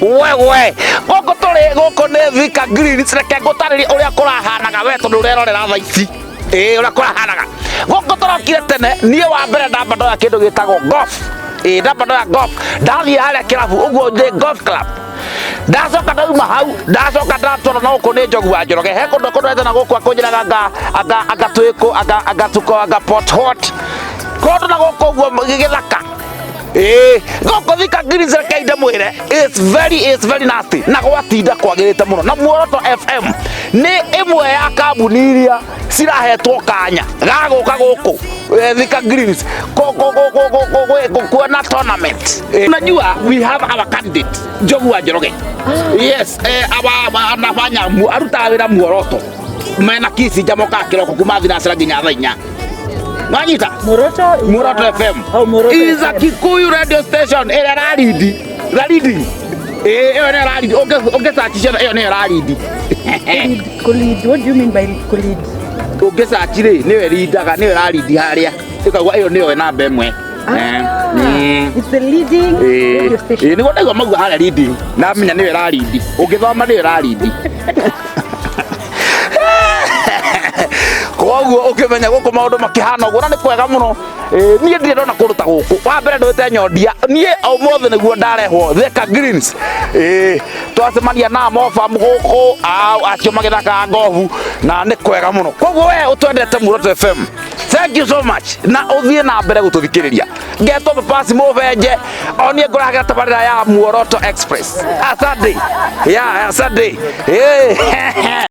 Wewe gũkũ tũrĩ gũkũ nĩ Thika Greens. Reke ngũtarĩrie ũrĩa kũrahanaga we tondũ ũrerorera thaa ici, ĩĩ, ũrĩa kũrahanaga gũkũ. Tũrokire tene. Niĩ wa mbere ndamba ndoya kĩndũ gĩtagwo golf. Ĩĩ, ndamba ndoya golf, ndathiĩ harĩa kĩrabu ũguo ndĩ golf club. Ndacoka ndauma hau, ndacoka ndatwarwo na gũkũ nĩ Njogu wa Njoroge. He kũndũ kũndwete na gũkũ akũnjĩraga anga anga anga twĩkũ, anga anga tuko, anga Port Hot, kũndũ na gũkũ ũguo gĩthaka. Ĩĩ, gũkũ Thika Greens, reke ndĩmwĩre, it's very nasty na gwatinda kwagĩrĩte mũno. Na Muoroto FM nĩ ĩmwe ya kambuni iria cirahetwo kanya ga gũka gũkũ Thika Greens kuona tournament. Unajua we have our candidate Njogu wa Njoroge. Yes, our anafanya arutaga wĩra Muoroto mena Kicinja, mokaga kĩroko kuma 4 nginya thaa 4. Wanyita? Muoroto is Muoroto FM. Oh, Muoroto is a FM. Kikuyu radio station ĩrĩa ĩrarindi. The leading. Ĩĩ, ĩyo nĩyo ĩrarindi. Ũngĩ search ciana, ĩyo nĩyo ĩrarindi. Kulead, kulead. What do you mean by kulead? Ũngĩ search rĩ, nĩyo ĩrindaga, nĩyo ĩrarindi harĩa. Ĩkauga ĩyo nĩyo namba 1. It's the leading radio station. Ĩĩ, nĩguo ndaigua mauga harĩa leading. Ndamenya nĩyo ĩrarindi. Ũngĩthoma nĩyo ĩrarindi. Koguo ũkĩmenya gũkũ maũndũ makĩhana ũguo na nĩ kwega mũno. Ĩĩ, niĩ ndirĩ ndona kũndũ ta gũkũ. Wa mbere ndwĩte nyondia niĩ ũmũthĩ nĩguo ndarehwo Thika Greens. Ĩĩ, twacemania na mobam gũkũ au acio magĩthakaga ngobu na nĩ kwega mũno. Koguo we ũtwendete Muoroto FM, thank you so much, na ũthiĩ na mbere gũtũthikĩrĩria. Ngetwo Papasi Mũbenje, o niĩ ngũragĩra tabarĩra ya Muoroto Express. Asante ya asante. Ĩĩ.